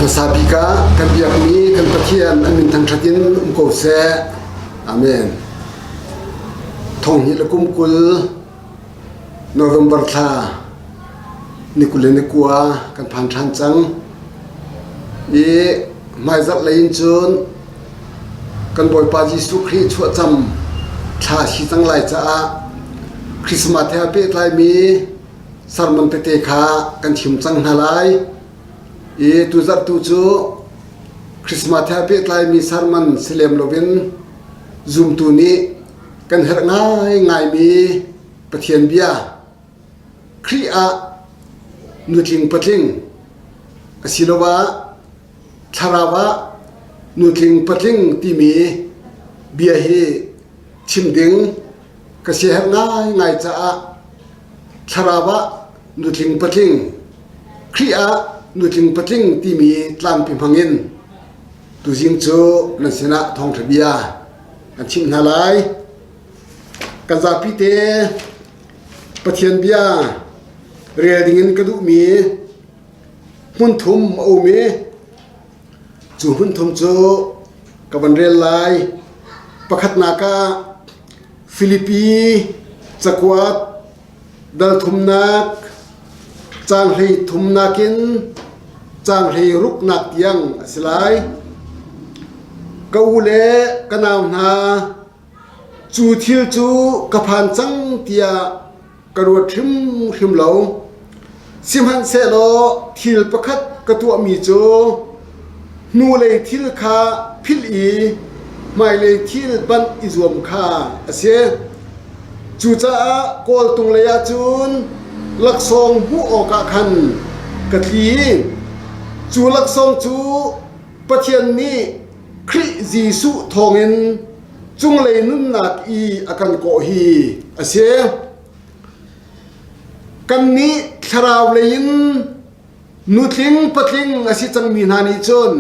Hmasa bik ah kan biakmi kan Pathian a min thangṭhat in um ko seh. Amen. Thonghnih le kum 20 November thla ni 29 kan phan ṭhan cang. I hmaizarh lei in cun kan Bawipa Jesuh Khrih chuahcam thla si cang lai caah Christmas he aa pehtlaimi sermon tete kha kan chim cang hna lai. I tuzarh tu cu Christmas he aa pehtlaimi sermon si lem loin zumtu nih kan herh ngaingaimi Pathian bia Khrih ah nutling patling asiloah thlarau ah nutling patling timi bia hi chim ding ka siaherh ngaingai caah thlarau ah nutling patling Khrih ah nutling patling timi tlangpi hmangin tuzing cu nan sinah thawngṭha bia kan chimh hna lai. Kan zapi te Pathian bia rel dingin ka duhmi hmun thum a um i cu hmun thum cu ka van rel lai. Pakhatnak ah Filipi cakuat dal thumnak caang hlei thumnak in caang hlei ruknak tiang a si lai. Ka u le ka nau hna, cu thil cu ka phan cang tiah ka ruat hrimhrim lo. Sihmanhsehlaw thil pakhat ka tuahmi cu hnulei thil kha philh i hmailei thil banh i zuam kha a si. Cucaah kawltung lei ah cun laksawng hmuh awkah khan ka tli. Cu laksawng cu Pathian nih Khrih Jesuh thawngin cunglei nunnak i a kan kawh hi a si. Kannih thlarau lei in nutling patling a si cangmi hna nih cun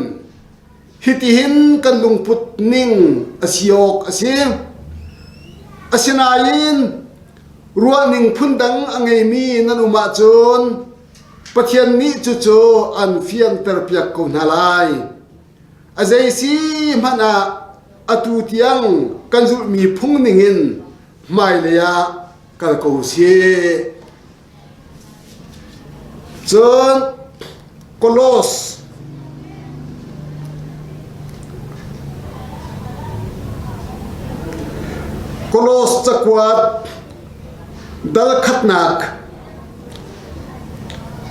hitihin kan lungput ning a si awk a si. Asinain ruahning phundang a ngeimi nan um ahcun Pathian nih cucu an fianterpiak ko hna lai. A zei si hmanh ah atu tiang kan zulhmi phung ningin hmailei ah kal ko sih. Cun Kolos Kolos cakuat dal khatnak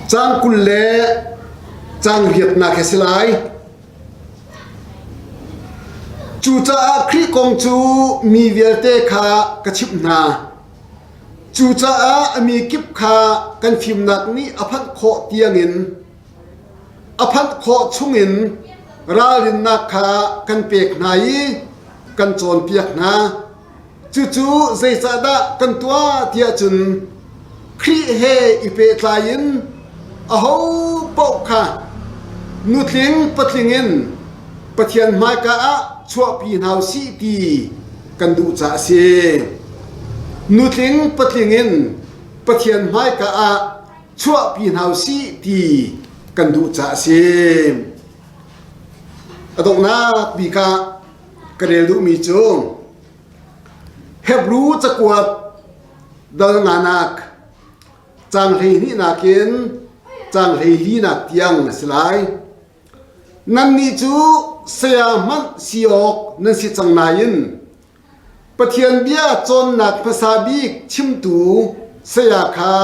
caang 20 le caang riatnak he si lai. Cucaah Khrih kong cu mi vialte kha ka chimh hna. Cucaah a mi kip kha kan fimnak nih a phanh khawh tiangin a phanh khawh chungin ralrinnak kha kan pek hna i kan cawnpiak hna. Cucu zeicahdah kan tuah tiah cun Khrih he i pehtlai in aho paoh kha nutling patling in Pathian hmaika ah chuahpi hna u sih ti kan duh caah a si. Nutling patling in Pathian hmaika ah chuahpi hna u sih ti kan duh caah a si. A donghnak bik ah ka rel duhmi cu Hebru cakuat dal nganak caang 12 in caang 14 tiang a si lai. Nannih cu saya hmanh si awk nan si cang nain Pathian bia cawnnak hmasa bik chimtu saya kha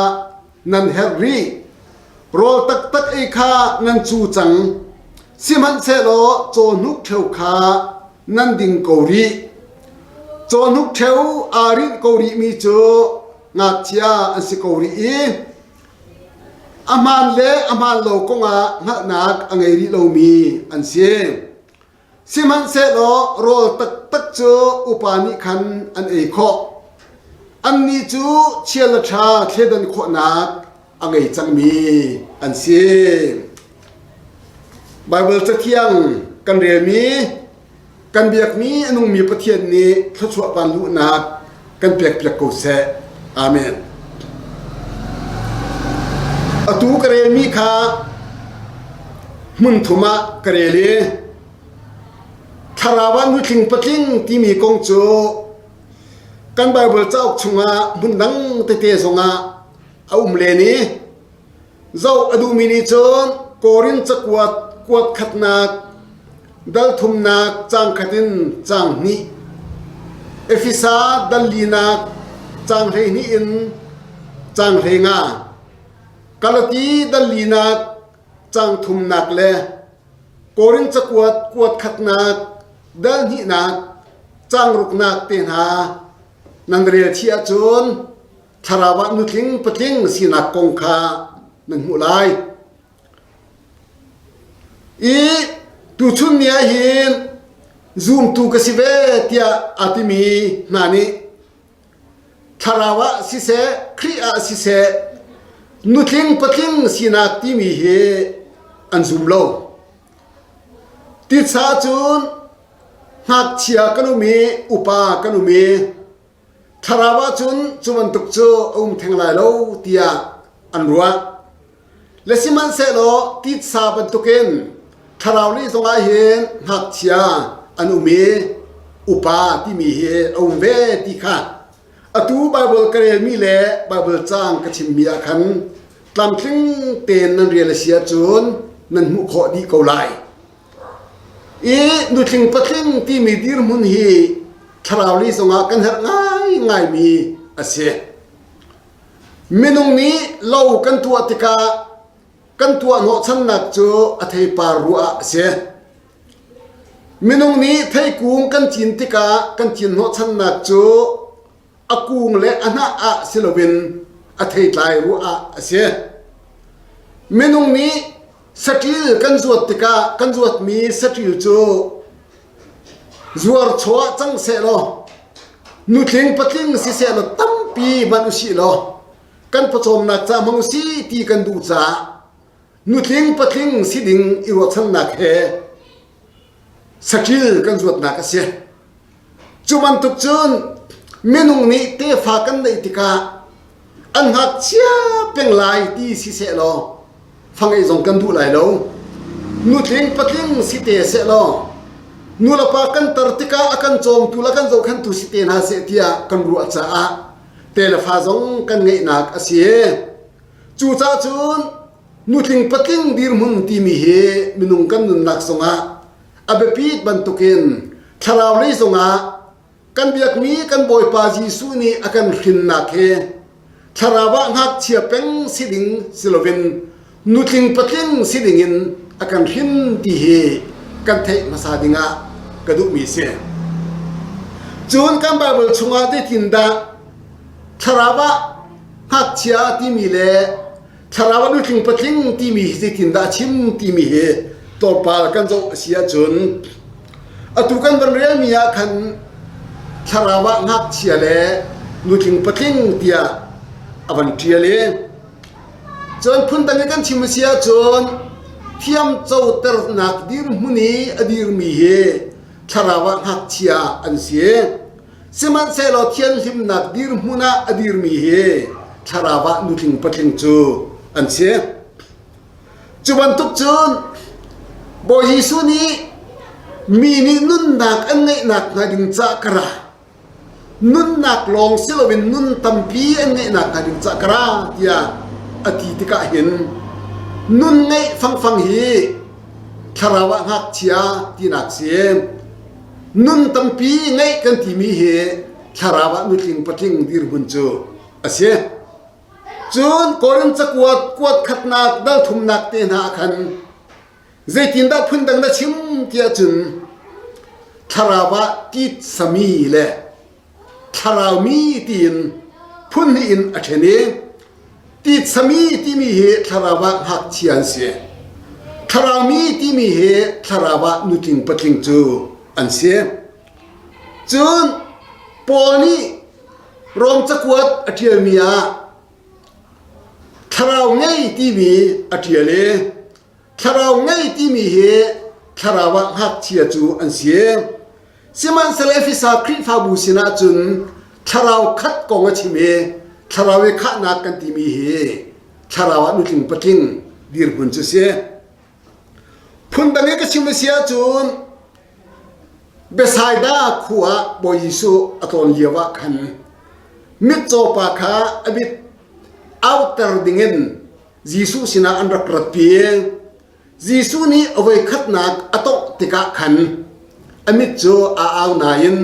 nan herh rih. Rawl taktak ei kha nan cu cang, sihmanhsehlaw cawhnuk ṭheo kha nan ding ko rih. Cawhnuk ṭheo aa rinh ko rihmi cu ngakchia an si ko rih i a hmaan le a hmaan lo kongah hngalhnak a ngei rih lomi an si. Sihmanhsehlaw rawl taktak cu upa nih khan an ei khawh. Annih cu chia le ṭha thleidan khawhnak a ngei cangmi an si. Baibal Cathiang kan relmi, kan biakmi a nungmi Pathian nih thluachuah vanluhnak kan pekpiak ko seh. Amen. Atu ka relmi kha. Hmun thum ah ka rel i thlarau ah nutling patling timi kong cu kan Baibal cauk chungah hmun dang tete zongah a um len i zoh a duhmi nih cun Korin cakuat kuat khatnak dal thumnak caang khat in caang hnih Efesa dal linak caang 12 in caang 15 Galati dal linak caang thumnak le Korin cakuat kuat khatnak dal hnihnak caang ruknak te hna nan rel chih ahcun thlarau ah nutling patling sinak kong kha nan hmuh lai. I tuchun ni ah hin zumtu ka si ve tiah aa timi hna nih thlarau ah siseh Khrih ah siseh nutling patling sinak timi hi an zum lo. Titsa cun ngakchia kan um i upa kan um i thlarau ah cun cu bantuk cu a um theng lai lo tiah an ruah. Le sihmanhsehlaw titsa bantukin thlarau lei zongah hin ngakchia an um i upa timi hi a um ve ti kha atu Baibal ka relmi le Baibal caang ka chimmi ah khan tlamtling tein nan rel a si ahcun nan hmuh khawh dih ko lai. I nutling patling timi dirhmun hi thlarau lei zongah kan herh ngaingaimi a si. Minung nih lo kan tuah tikah kan tuah hnawhchannak cu a theipar ruah ah a si. Minung nih theikung kan cin tikah kan cin hnawhchannak cu a kung le a hnah ah si loin a theitlai ruah ah a si. Minung nih saṭil kan zuat tikah kan zuatmi saṭil cu Zuar chaw ah cang sehlaw nutling patling siseh law tampi hmanh usih law kan pawcawmnak ca hmang usih ti kan duh caah nutling patling si ding i ruahchannak he saṭil kan zuatnak a si. Cu bantuk cun minung nih tefa kan neih tikah an ngakchia peng lai ti siseh law fangeih zong kan duh lai lo. Nutling patling si te seh law nulepa kan tar tikah a kan cawmtu le kan zohkhenhtu si te hna seh tiah kan ruah caah te le fa zong kan ngeihnak a si. Cucaah cun nutling patling dirhmun timi hi minung kan nunnak zongah a biapit bantukin thlarau lei zongah kan biakmi kan Bawipa Jesuh nih a kan hrinnak hi thlarau ah ngakchia peng si ding si loin nutling patling si dingin a kan hrin ti hi kan theih hmasa dingah ka duhmi si. Cun kan Baibal chungah zeitindah thlarau ah ngakchia timi le thlarau ah nutling patling timi hi zeitindah a chim timi hi tlawmpal kan zoh a si ahcun atu kan van relmi ah khan thlarau ah ngakchia le nutling patling tiah a van ṭial i cun phundang in kan chim a si ahcun thiam coternak dirhmun i a dirmi hi thlarau ah ngakchia an si. Sihmanhsehlaw thianhlimnak dirhmun ah a dirmi hi thlarau ah nutling patling cu an si. Cu bantuk cun Bawi Jesuh nih mi nih nunnak an ngeihnak hnga ding cah ka ra. Nunnak lawng si loin nun tampi an ngeihnak hnga ding cah ka ra tiah a ti tikah hin nun ngeih fangfang hi thlarau ah ngakchia tinak si. Nun tampi ngeih kan timi hi thlarau ah nutling patling dirhmun cu a si. Cun Korin cakuat kuat khatnak dal thumnak te hna ah khan zeitindah phundang na chim tiah cun thlarau ah tit sami le thlarau mi tiin phun hnih in a ṭhen i titsami timi hi thlarau ah ngakchia an si. Thlarau mi timi hi thlarau ah nutling patling cu an si. Cun Paul nih Rom cakuat a ṭialmi ah thlarau ngei timi a ṭial i thlarau ngei timi hi thlarau ah ngakchia cu an si. Sihmanhsehlaw Efesa Khrihfabu sinah cun thlarau khat kong a chim i thlarau i khahnak kan timi hi thlarau ah nutling patling dirhmun cu si. Phundang i ka chim a si ahcun Bethsaida khua ah Bawi Jesuh a tlawn lio ah khan mitcaw pa kha a mit auter dingin Jesuh sinah an rak ratpi. Jesuh nih a voikhatnak a tongh tikah khan a mit cu aa au nain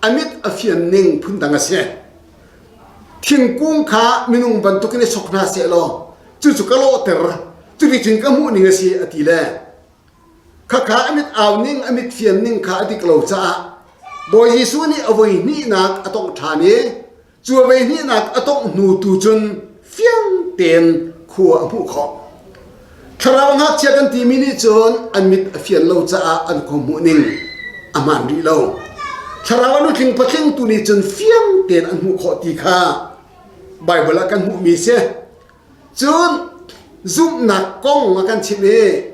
a mit a fian ning phundang a si. Thingkung kha minung bantukin i sok hna sehlaw cucu ka lawhter, cuticun ka hmuh ning a si a ti le khakha a mit au ning a mit fian ning kha a dik lo caah Bawi Jesuh nih a voi hnihnak a tongh ṭhan i cu a voi hnihnak a tongh hnu tu cun fiang tein khua a hmuh khawh. Thlarau ngakchia kan timi nih cun an mit a fian lo caah an khua hmuh ning a hmaan rih lo. Thlarau a nutling patling tu nih cun fiang tein an hmuh khawh ti kha Baibal ah kan hmuhmi si. Cun zumhnak kong a kan chimh i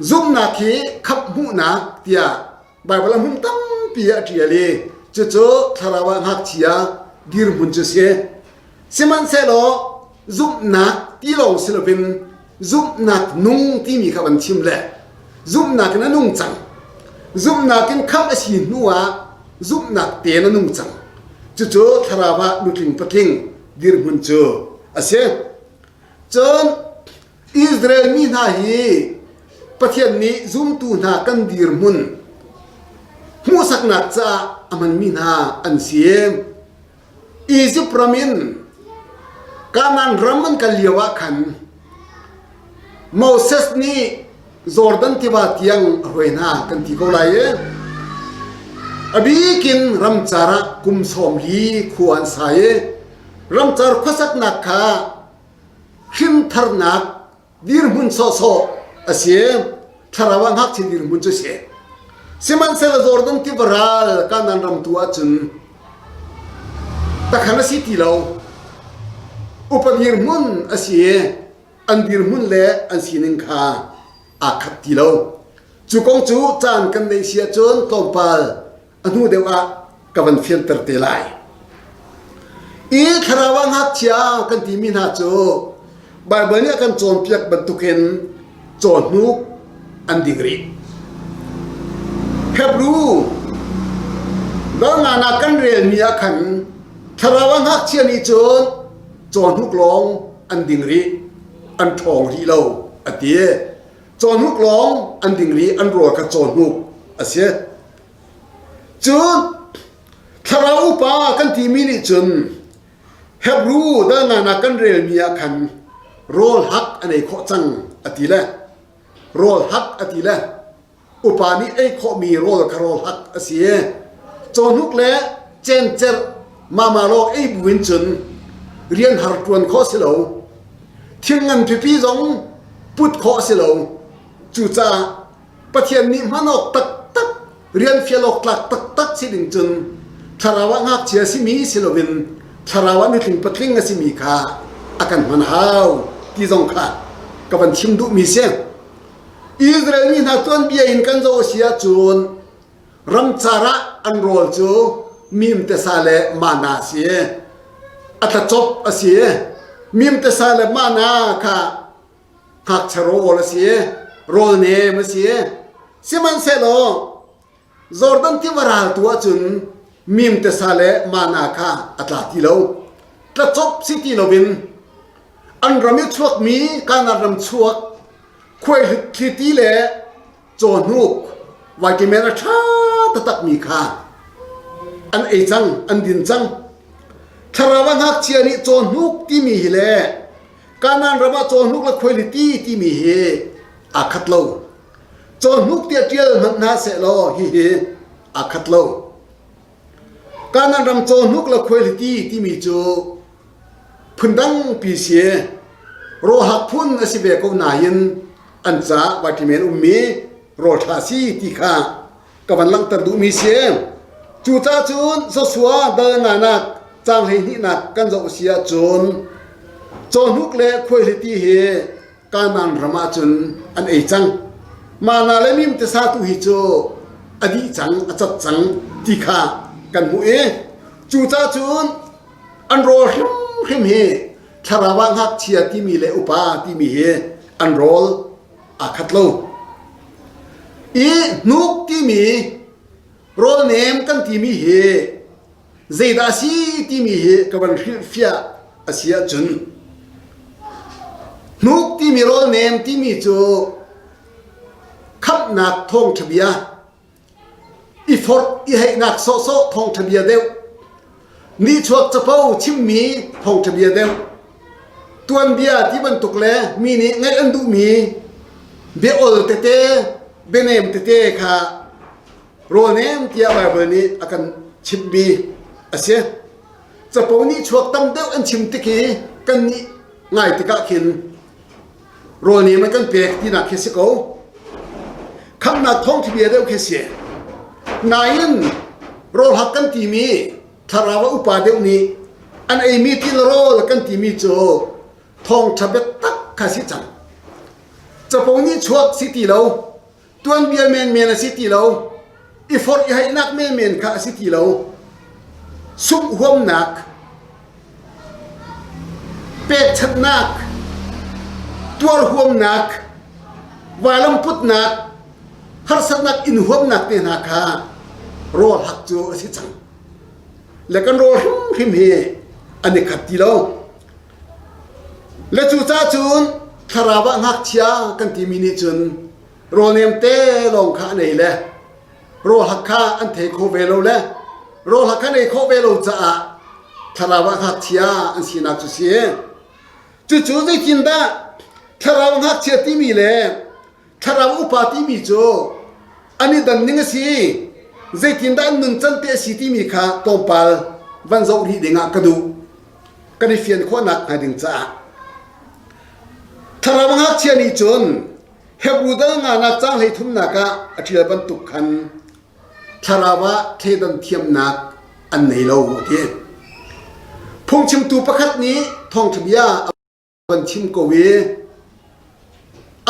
zumhnak hi khap hmuhnak tiah Baibal a hmun tampi ah a ṭial i cucu thlarau ah ngakchia dirhmun cu si. Sihmanhsehlaw zumhnak ti lawng si loin zumhnak nung timi kha van chim le zumhnak in a nung cang. Zumhnak in khamh a si hnu ah zumhnak tein a nung cang. Cucu thlarau ah nutling patling dirhmun cu a si. Cun Israel mi hna hi Pathian nih zumtu hna kan dirhmun hmuhsaknak caah a hmanmi hna an si. Izipt ram in Kanaan ram an kal lio ah khan Moses nih Jordan tiva tiang a hruai hna kan ti ko lai i a bikin ramcar ah kum 40 khua an sa i ramcar khuasaknak kha hrimtharnak dirhmun sawhsawh a si. Thlarau ah ngakchia dirhmun cu si. Sihmanhsehlaw Jordan tiva ral Kanaan ram tu ahcun takhan a si ti lo. Upa dirhmun a si i an dirhmun le an sining kha aa khat ti lo. Cu kong cu caan kan neih si ahcun tlawmpal a hnu deuh ah ka van fianter te lai. I thlarau ah ngakchia kan timi hna cu Baibal nih a kan cawnpiak bantukin cawhnuk an ding rih. Hebrew dal kan relmi ah khan thlarau ah ngakchia nih cun cawhnuk lawng an ding rih, an ṭhawng rih lo a ti. Cawhnuk lawng an ding rih, an rawl kha cawhnuk a si. Cun thlarau upa kan timi nih cun Hebrew dal kan relmi ah khan rawl hak an ei khawh cang a ti le rawl hak a ti le upa nih ei khawhmi rawl kha rawl hak a si i cawhnuk le cencerh mama lawng ei buin cun rian har ṭuan khawh si lo thil ngan pipi zong put khawh si lo cucaah Pathian nih hman awk taktak rian fial awk tlak taktak si ding cun thlarau ah ngakchia simi si loin thlarau ah nutling patling a simi kha a kan hman hau ti zong kha ka van chim duhmi si. Israel mi hna tuanbia in kan zoh a si ahcun ramcar ah an rawl cu mim tesa le mana a si. A tlacop a si. Mim tesa le mana kha ngakchia rawl a si rawl nem a si sihmanhsehlaw Jordan tiva ral tu ahcun mim tesa le mana kha a tla ti lo tlacop si ti loin an ram i chuakmi Kanaan ram chuak khuaihliti le cawhnuk vitamin a ṭha taktakmi kha an ei cang an din cang thlarau ah ngakchia nih cawhnuk timi hi le Kanaan ram ah cawhnuk le khuailiti timi hi aa khat lo cawhnuk tiah ṭial hmanh hna sehlaw hihi aa khat lo Kanaan ram cawhnuk le khuailiti timi cu phundang pi si rawhak phun a si ve ko nain an caah vitamin ummi rawl ṭha si ti kha ka van langhter duhmi si. Cucaah cun Joshua dal nganak caang 12nak kan zoh si ahcun cawhnuk le khuaihliti hi Kanaan ram ah cun an ei cang. Mana le mim tisa tu hi cu a dih cang, a cat cang ti kha kan hmuh i cucaah cun an rawl hrimhrim hi thlarau ah ngakchia timi le upa timi hi an rawl aa khat lo. I hnuk timi rawl nem kan timi hi zeidah a si timi hi ka van hrilhfiah a si ahcun hnuk timi rawl nem timi cu khamhnak thawngṭha bia i forh i heihnak sawhsawh thawngṭha bia deuh nihchuak capo chimmi thawngṭha bia deuh tuanbia ti bantuk le mi nih ngaih an duhmi bia ol tete bianem tete kha rawl nem tiah Baibal nih a kan chimhmi a si. Capo nih chuak tam deuh an chim tik i kan nih ngai tikah khin rawl nem an kan pek tinak khi si ko. Khamnak thawngṭha bia deuh khi si. Nain rawl hak kan timi thlarau a upa deuh nih an eimi til rawl kan timi cu thawngṭha biatak kha si cang. Capo nih chuak si ti lo, tuanbia menmen a si ti lo i forh i haihnak menmen kha a si ti lo sungh huamnak pekchanhnak tuar huamnak vailam putnak harsatnak in huamnak te hna kha rawl hak cu a si cang le kan rawl hrimhrim hi an i khat ti lo le cucaah cun thlarau ah ngakchia kan timi nih cun rawl nem te lawng kha an ei le rawl hak kha an thei kho ve lo le rawl hak an ei khawh ve lo caah thlarau ah ngakchia an sinak cu si. Cucu zeitindah thlarau ngakchia timi le thlarau upa timi cu an i dan ning a si zeitindah an nuncan te a si timi kha tlawmpal van zoh rih dingah ka duh kan i fian khawhnak hnga ding caah thlarau ngakchia nih cun Hebru dal nganak caang hleithumnak ah a ṭial bantuk khan thlarau ah thleidan thiamnak an nei lo a ti. Phungchimtu pakhat nih thawngṭha bia a van chim ko i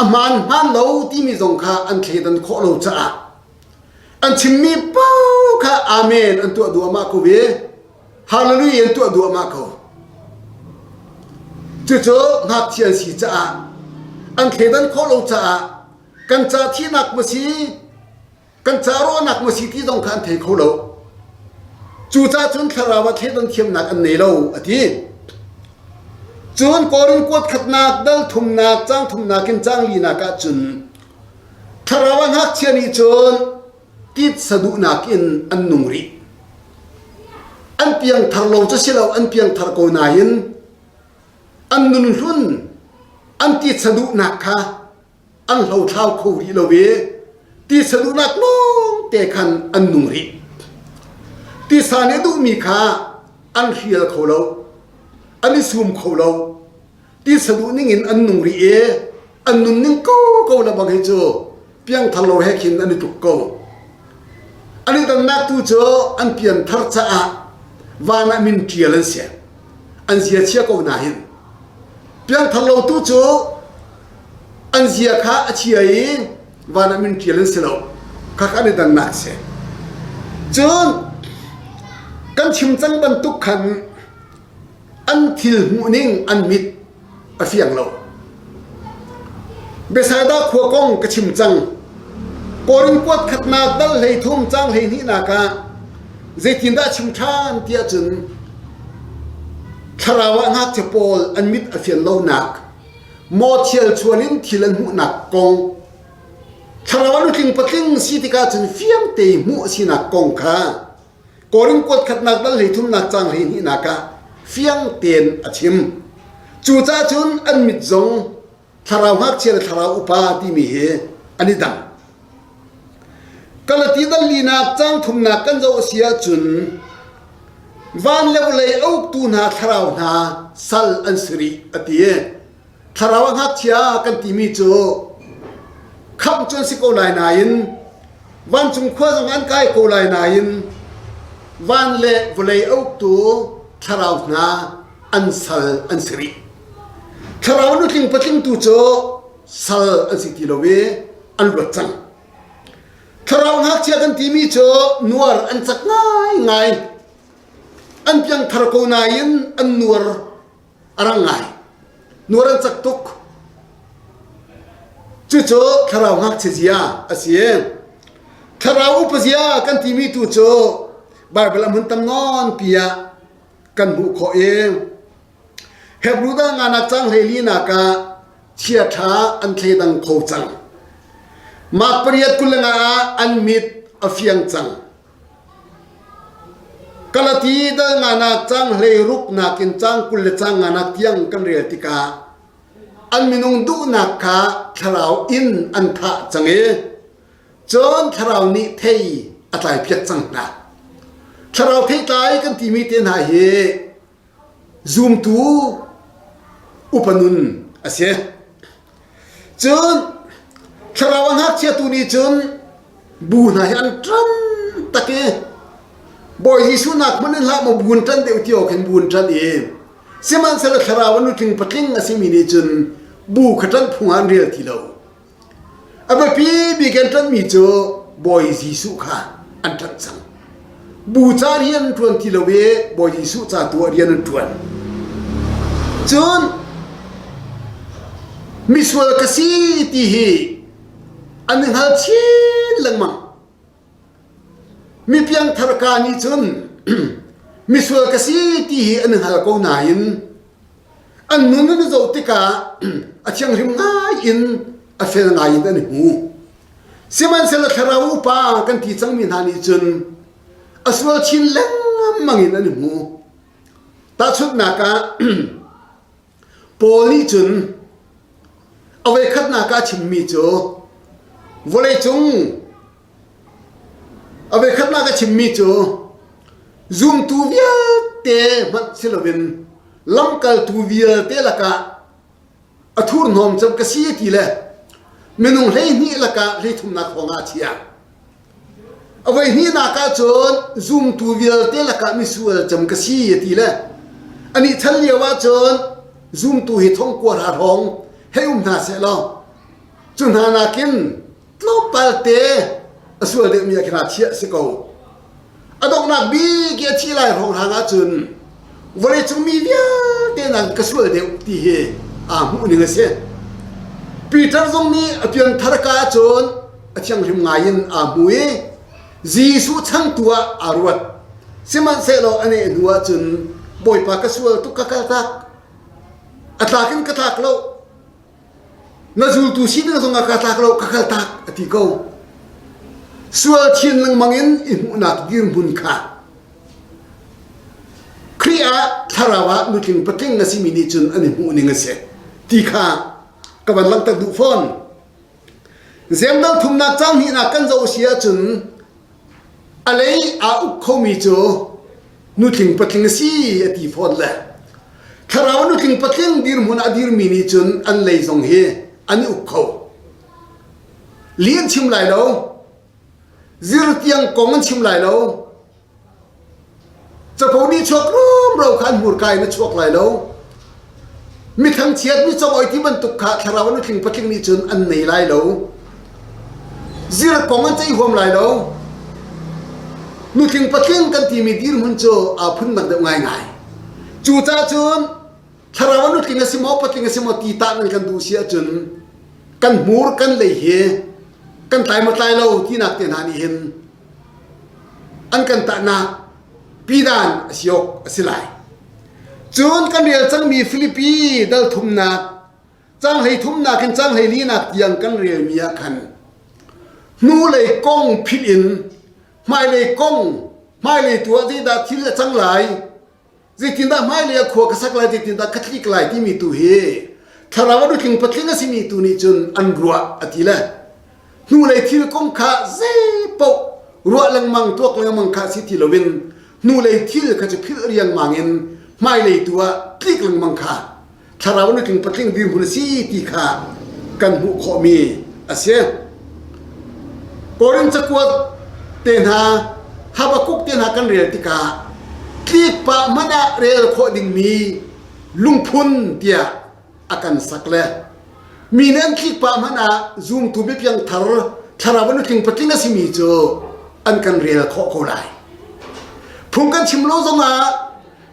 a hmaan hmaan lo timi zong kha an thleidan khawh lo caah an chimmi paoh kha amen an tuah duahmah ko i Hallelujah an tuah duahmah ko. Cucu ngakchia an si caah an thleidan khawh lo caah kan ca thihnak maw si kan ca rawhnak maw si ti zong kha an thei kho lo. Cucaah cun thlarau ah thleidan thiamnak an nei lo a ti. Cun Korin kuat khatnak dal thumnak cang thumnak in cang linak ah cun thlarau ah ngakchia nih cun titsa duhnak in an nung rih. An piangthar lo cu si lo, an piangthar ko nain an nun hlun, an titsa duhnak kha an hlothlau kho rih lo i titsa duhnak lawng te khan an nung rih. Tisa nih duhmi kha an hrial kho lo, an i sum kho lo. Titsa duh ning in an nung rih i an nunning ko ko le bang hi cu piangthar lo he khin an i tluk ko. An i dannak tu cu an pianthar caah van ah min ṭial an si. An zia chia ko nain. Piangthar lo tu cu an zia kha a chia i van ah min ṭial an si lo. Khakha an i dannak a si. Cun kan chim cang bantuk khan an thil hmuhning an mit a fiang lo. Bethsaida khua kong ka chim cang. Korin kuat khatnak dal hlei thum cang hlei hnihnak ah zeitindah chim ṭhan tiah cun thlarau ah ngakchia pawl an mit a fian lonak maw thial chuan in thil an hmuhnak kong thlarau ah nutling patling si tikah cun fiang te hmuh a sinak kong kha Korin kuat khatnak dal hlei thumnak cang hlei hnihnak ah fiang tein a chim. Cucaah cun an mit zong thlarau ngakchia le thlarau upa timi hi an i dang. Galati dal linak cang thumnak kan zoh a si ahcun van le vawlei a uktu hna thlarau hna sal an si rih a ti. Thlarau a ngakchia kan timi cu khamh cu an si ko lai nain vancung khua zong an kai ko lai nain van le vawlei a uktu thlarau hna an sal an si rih. Thlarau nutling patling tu cu sal an si ti lo i an luat cang. Thlarau ngakchia kan timi cu nuar an cak ngaingai. An piangthar ko nain an nuar a rang ngai. Nuar an cak tuk. Cucu thlarau ngakchia zia a si. Thlarau upazia kan timi tu cu Baibal a hmun tam nawn pi ah kan hmuh khawh i Hebrew dal nganak cang hleili nak ah chiaṭha an thleidang kho cang. Mark pariat 25 ah an mit a fiang cang. Galati dal nganak cang hlei ruk nakin cang 20 le cang nganak tiang kan rel tikah an minung duhnak kha thlarau in an thah cang i cun thlarau nih thei a tlaipiak cang hna. Thlarau theitlai kan timi te hna hi zumtu upa nun a si. Cun thlarau a ngakchia tu nih cun bu hna hi an ṭan tak i Bawi Jesuh nak hmanh in hlah maw bu an ṭan deuh ti awk hin bu an ṭan i sihmanhsehlaw thlarau a nutling patling a simi nih cun bu kha ṭanh phung ah an rel ti lo. A biapi bik an ṭanhmi cu Bawi Jesuh kha an ṭanh cang. Bu ca rian an ṭuan ti lo i Bawi Jesuh ca tu ah rian an ṭuan. Cun misual ka si ti hi an i hngal chin lengmang. Mi piangthar ka nih cun misual ka si ti hi an i hngal ko nain An nun an i zoh tikah a thianghlim ngai in a fel ngai in an i hmu. Sihmanhsehlaw thlarau upa kan ti cangmi hna nih cun a sual chin lengmang in an i hmu. Tahchunhnak ah Paul nih cun a voikhatnak ah a chimmi cu vawleicung A voikhatnak a chimmi cu zumtu vialte hmanh si loin lamkaltu vialte lakah a thurhnawm cem ka si ti le minung 12 lakah hleithumnak hrawng ah a chia. A voihnihnak ah cun zumtu vialte lakah misual cem ka si a ti le anih chan lio ah cun zumtu hi thong kua hra hrawng hei um hna seh law cu hna nakin tlawmpal te a sual deuhmi ah khin aa chiah si ko. A donghnak bik i a thih lai hrawnghrang ahcun vawleicung mi vialte nakin ka sual deuh ti hi aa hmuh ning a si. Peter zong nih a pianthar ka ahcun a thianghlim ngai in aa hmu i Jesuh changtu ah aa ruat. Sihmanhsehlaw a neh hnu ahcun Bawipa ka sual tuk ka kaltak. A tlak in ka tlak lo. Na zultu si ding zongah ka tlak lo ka kal tak a ti ko. Sual chin lengmang in i hmuhnak dirhmun kha Khrih ah thlarau ah nutling patling a simi nih cun an i hmuh ning a si ti kha ka van langhter duh fawn. Zemdal thumnak cang hnihnak kan zoh si ahcun A lei aa uk khomi cu nutling patling a si a ti fawn le thlarau nutling patling dirhmun a dirmi nih cun an lei zong hi an i uk kho. Li an chim lai lo, zirtiang kong an chim lai lo, Capo nih chuak rumro kha an hmurka in a chuak lai lo. Mi thangchiat mi congoi ti bantuk kha thlarau nutling patling nih cun an nei lai lo. Zir kong an ceih huam lai lo. Nutling patling kan timi dirhmun cu aa phundang deuh ngaingai. Cucaah cun thlarau nutling a si maw patling a si maw ti tah nan kan duh si ahcun kan hmur kan lei hi kan tlai maw tlai lo tinak te hna nih hin an kan tahnak pidan a si awk a si lai. Cun kan rel cangmi Filipi dal thumnak cang hlei thumnak in cang hlei linak tiang kan relmi ah khan hnulei kong philh in hmailei kong hmailei tu ah zeidah thil a cang lai Zeitindah hmailei ah khua ka sak lai, zeitindah ka tlik lai timi tu hi thlarau a nutling patling a simi tu nih cun an ruah a ti le hnulei thil kong kha zeipaoh ruah lengmang tuak lengmang kha si ti loin hnulei thil kha cu philh riangmang in hmailei tu ah tlik lengmang kha thlarau nutling patling dirhmun a si ti kha kan hmuh khawhmi a si. Korin cakuat te hna Habakkuk te hna kan rel tikah tlik pah hmanh ah rel khawh dingmi lungphun tiah a kan sak le mi nih an tlik pah hmanh ah zumtu biapiang thar thlarau nutling patling a simi cu an kan rel khawh ko lai. Phung kan chim lo zongah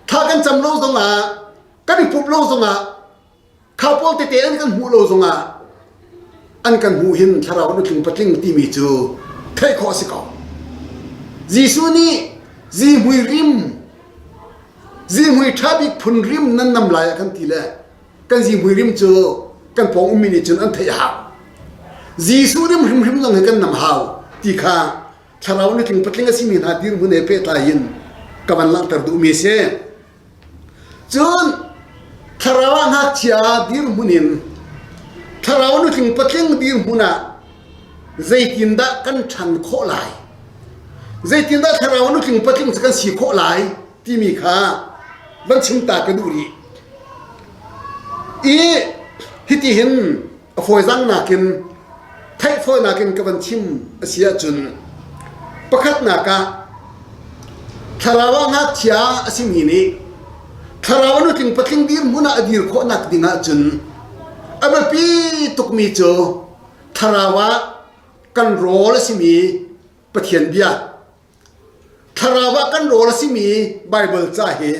thla kan cam lo zongah kan i pumh lo zongah kha pawl tete an kan hmuh lo zongah an kan hmuh hin thlarau nutling patling timi cu Theih khawh a si ko. Jesuh nih zihmui rim zihmui ṭha bik phun rim nan nam lai a kan ti le kan zihmui rim cu kan pawng ummi nih cun an theih a hau. Jesuh rim hrimhrim zong hi kan nam hau ti kha thlarau nutling patling a simi hna dirhmun he pehtlai in ka van langhter duhmi a si. Cun thlarau ah ngakchia dirhmun in thlarau nutling patling dirhmun ah zeitindah kan ṭhan khawh lai? Zeitindah thlarau nutling patling cu kan si khawh lai timi kha van chim ta ka duh rih. I hitihin a fawizang nakin theih fawinak in ka van chim a si ahcun pakhatnak ah thlarau ah ngakchia a simi nih thlarau a nutling patling dirhmun ah a dir khawhnak ding ahcun a biapi tukmi cu thlarau ah kan rawl a simi Pathian bia Thlarau ah kan rawl a simi Baibal ca hi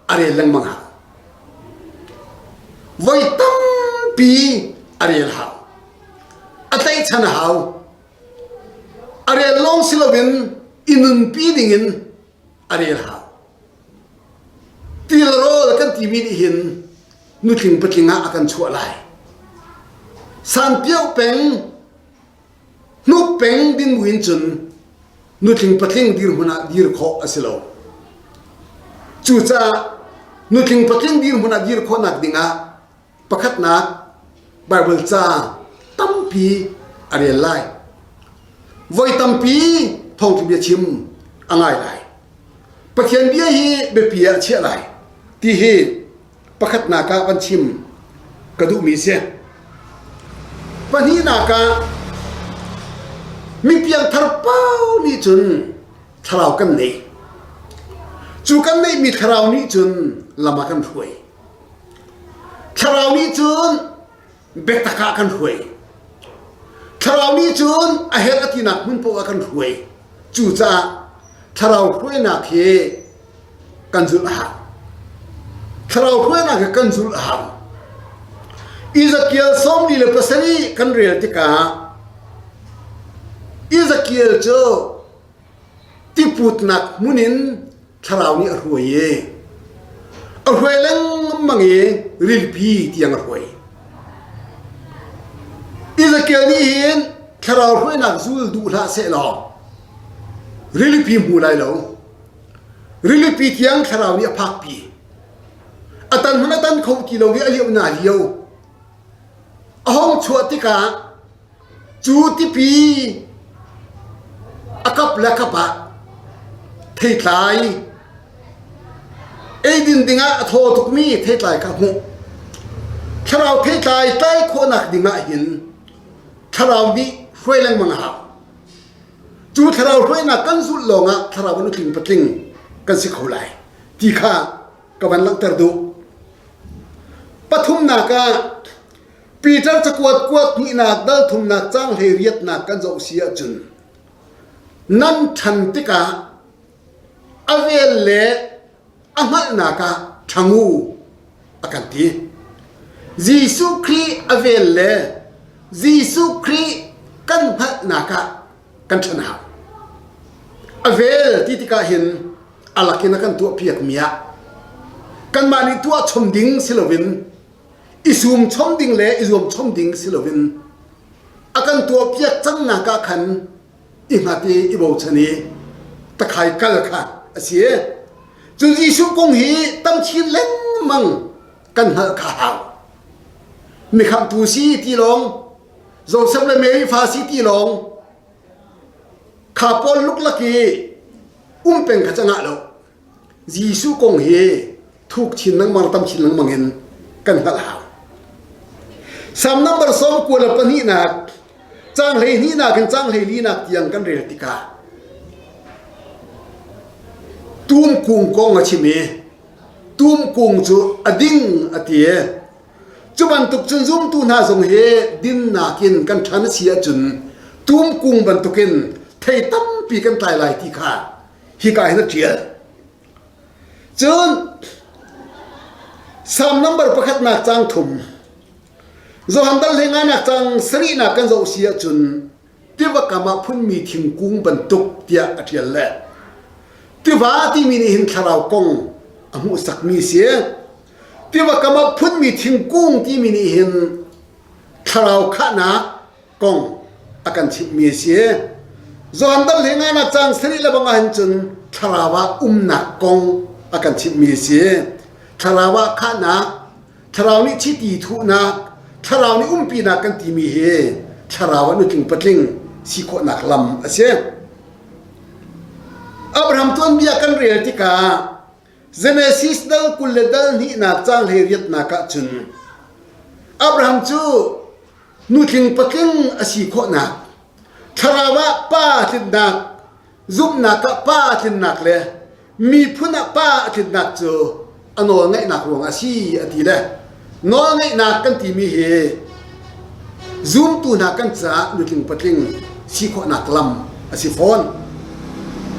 a rel lengmang hau. Voi tampi a rel hau. A tlaihchan a hau. A rel lawng si loin i nunpi dingin a rel hau. Til rawl kan timi nih hin nutling patling ah a kan chuah lai. Sanpiau peng Hnuk peng ding buin cun nutling patling dirhmun ah dir khawh a si lo. Cucaah nutling patling dirhmun ah dir khawhnak dingah pakhatnak Baibal ca tampi a rel lai. Voi tampi thawngṭha bia chim a ngai lai. Pathian bia hi biapi ah a chiah lai ti hi Pakhatnak ah van chim ka duhmi si. Pahnihnak ah mi piangthar pau nih cun thlarau kan nei. Cu kan neihmi thlarau nih cun lam ah kan hruai. Thlarau nih cun biatak ah kan hruai. Thlarau nih cun a herh a tinak hmun paoh ah kan hruai. Cucaah thlarau hruainak hi kan zulh a hau. Thlarau hruainak hi kan zulh a hau. Ezekiel 47 kan rel tikah Ezekiel cu tiputnak hmun in thlarau nih a hruai i a hruai lengmang i rilipi tiang a hruai. Ezekiel nih hin thlarau hruainak zul duh hlah sehlaw rilipi hmu lai lo. Rilipi tiang thlarau nih a phakpi. A tan hmanh a tan kho ti lo i a lioh na lio. A hong chuah tikah cu tipi a kap le kap ah theitlai eidin dingah a thaw tukmi theitlai kha hmuh. Thlarau theitlai tlai khawhnak dingah hin thlarau nih hruai lengmang a hau. Cu thlarau hruainak kan zulh lawngah thlarau in utling patling kan si kho lai ti kha ka van langhter duh. Pathumnak ah Peter cakuat kuat hnihnak dal thumnak cang hlei riatnak kan zoh si ahcun nan ṭhan tikah a vel le a hngalhnak ah ṭhang u a kan ti. Jesuh Khrih a vel le Jesuh Khrih kan hngalhnak ah kan ṭhan hau. A vel ti tikah hin a lakin a kan tuahpiakmi ah kanmah nih tuah chom ding si loin i sum chom ding le i zuam chom ding si loin a kan tuahpiak cangnak ah khan i hngat i i bochan i takhai kal kha a si. Cun Jesuh kong hi tam chin lengmang kan hngalh kha hau. Mi khamhtu si ti lawng, Joseph le Mary fa si ti lawng, kha pawl luklak i um peng kha cangah lo. Jesuh kong hi thuk chin lengmang tam chin lengmang in kan hngalh hau. Salm number 92 nak caang 12 nak in caang 14 nak tiang kan rel tikah tum kung kong a chim i tum kung cu a ding a ti i cu bantuk cun zumtu hna zong hi dinnak in kan ṭhan a si ahcun tum kung bantukin thei tampi kan tlai lai ti kha hika hin a ṭial. Cun Salm number pakhatnak caang thum Johan dal hlei nganak caang sarihnak kan zoh si ahcun tiva kam. kam ah phunmi thingkung bantuk tiah a ṭial le tiva timi nih hin thlarau kong a hmuhsakmi si. Tiva kam ah phunmi thingkung timi nih hin thlarau khahnak kong a kan chimhmi a si. Johan dal hlei nganak cang sarih le bang ah hin cun thlarau ah umnak kong a kan chimhmi a si. Thlarau ah khahnak, thlarau nih chiti thuhnak, thlarau nih umpinak kan timi hi thlarau ah nutling patling si khawhnak lam a si. Abraham tuanbia kan rel tikah Genesis dal 20 le dal hnihnak caang hlei riatnak ah cun Abraham cu nutling patling a si khawhnak, thlarau ah pa tlinnak, zumhnak ah pa tlinnak le miphun ah pa a tlinnak cu a nawlngaihnak ruangah a si a ti le nawlngaihnak kan timi hi zumtu hna kan caah nutling patling si khawhnak lam a si fawn.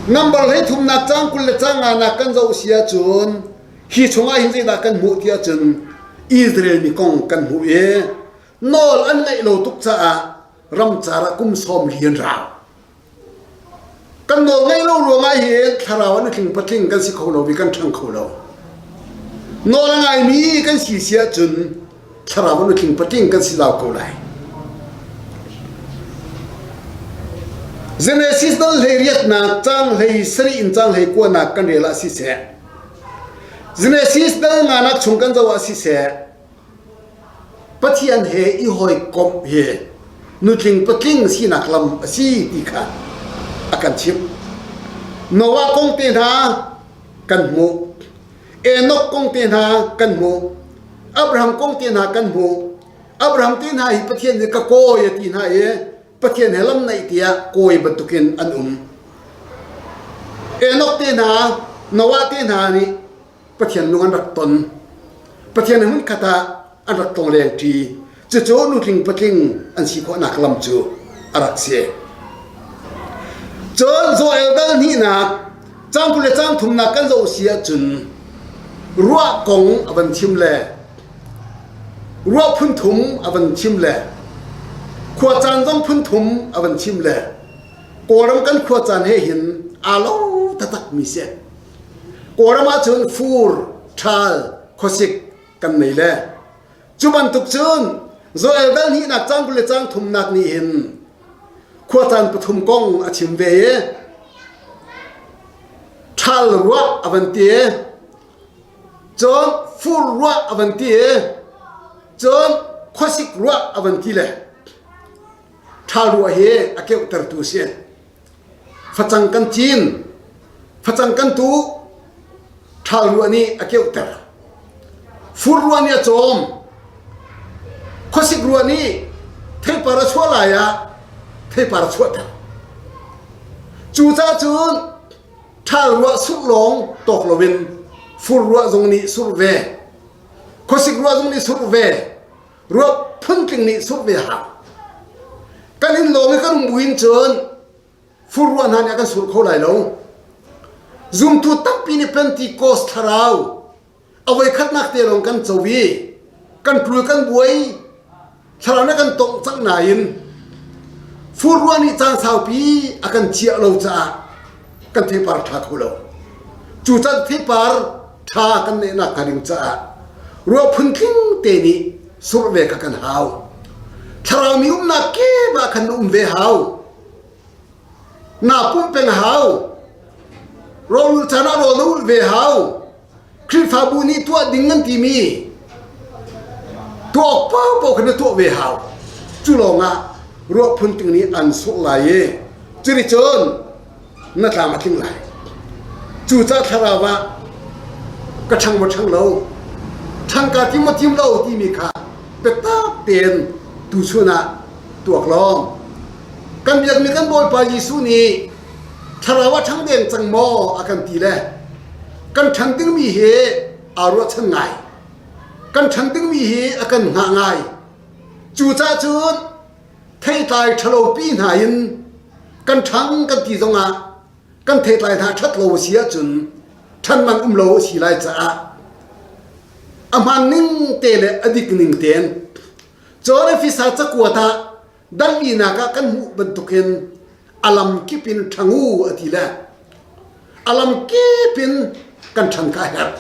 Number hlei thumnak caang 20 le caang nganak kan zoh si ahcun hi chungah hin zeidah kan hmuh ti ahcun Israel mi kong kan hmuh i nawl an ngaih lo tuk caah ramcar ah kum sawm li an rau. Kan nawl ngaih lo ruangah hin thlarau an tling patling kan si kho lo i kan ṭhang kho lo. Nawl a ngaimi kan si si ahcun thlarau an tling patling kan si zau ko lai. Genesis dal hlei riatnak cang hlei sarih in cang hlei kuanak kan rel ah siseh Genesis dal nganak chung kan zoh ah siseh Pathian he i hawikomh hi nutling patling sinak lam a si ti kha a kan chimh. Noah kong te hna kan hmuh. Enoch kong te hna kan hmuh. Abraham kong te hna kan hmuh. Abraham te hna hi Pathian nih ka kawi a ti hna i Pathian he lam naih tiah kawi bantukin an um. Enoch te hna, Noah te hna nih Pathian lung an rak ton. Pathian hmunkhat ah an rak tlong lengṭi. Cucu nutling patling an si khawhnak lam cu a rak si. Cun Joel dal hnihnak cang 20 le cang thumnak kan zoh si ahcun ruah kong a van chim le ruah phun thum a van chim le khua caan zong phun thum a van chim le Kawlram kan khua caan he hin aa lo taktak mi si. Kawlram ahcun fur, ṭhal, khuasik kan nei le cu bantuk cun Joel dal hnihnak cang 20 le cang thumnak nih hin khua caan pathum kong a chim ve i ṭhal ruah a van ti i cun fur ruah a van ti i cun khuasik ruah a van ti le ṭhal ruah hi a keuhtertu a si. Facang kan cin, facang kan tuh, ṭhal ruah nih a keuhter. Fur ruah nih a cawm. Khuasik ruah nih theipar a chuah lai ah theipar a chuahter. Cucaah cun ṭhal ruah surh lawng tawk loin fur ruah zong nih surh ve. Khuasik ruah zong nih surh ve. Ruah phuntling nih surh ve hau. Kan inn lawng i kan um buin cun fur ruah hna nih a kan sur kho lai lo. Zumtu tampi nih Pentecost thlarau a voikhatnak te lawng kan co i kan ṭul kan buai thlarau nih kan tongh cang nain fur ruah nih caan saupi a kan ciah lo caah kan theipar ṭha kho lo. Cu can theipar ṭha kan neihnak hnga ding caah ruah phuntling te nih surh ve kha kan hau. Thlarau mi umnak kip ah khan na um ve hau. Naa pumh peng hau. Rawlulh caan ah rawl na ulh ve hau. Khrihfabu nih tuah ding nan timi tuah awk paohpaoh kha na tuah ve hau. Cu lawngah ruah phunting nih an surh lai i cuticun na tlam a tling lai. Cucaah thlarau ah ka ṭhang maw ṭhang lo, ṭhang kaa tim maw tim lo timi kha biatak tein tuchun ah tuak lawng. Kan biakmi kan Bawipa Jesuh nih thlarau ah ṭhang deng cang maw a kan ti le kan ṭhan dingmi hi aa ruahchan ngai. Kan ṭhan dingmi hi a kan hngah ngai. Cucaah cun theitlai ṭhalopi hna in kan ṭhang kan ti zongah kan theitlai hna ṭhat lo a si ahcun ṭhan man um lo a si lai caah a hmaan ning te le a dik ning tein cun Efesa cakuat ah dal linak ah kan hmuh bantukin. A lam kip in ṭhang u a ti le a lam kip in kan ṭhan kha a herh.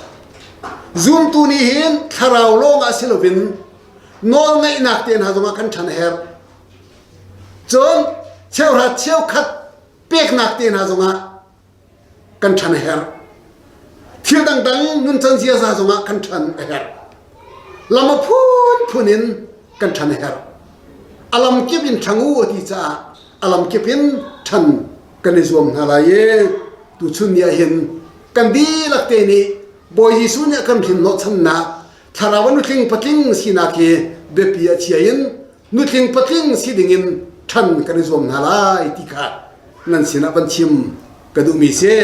Zumtu nih hin thlarau lawng ah si loin nawlngaihnak te hna zongah kan ṭhan a herh. Cun cheuhra cheukhat peknak te hna zongah kan ṭhan a herh. Thil dangdang nuncan ziaza zongah kan ṭhan a herh. Lam a phunphun in kan ṭhan a herh. A lam kip in ṭhang u a ti caah a lam kip in ṭhan kan i zuam hna lai i tuchun ni ah hin kan dihlak te nih Bawi Jesuh nih a kan hrin hnawhchannak thlarau a nutling patling sinak hi biapi a chia in nutling patling si dingin ṭhan kan i zuam hna lai ti kha nan sinah van chim ka duhmi si.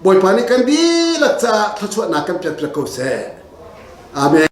Bawipa nih kan dihlak caah thluachuahnak kan pek piak ko seh. Amen.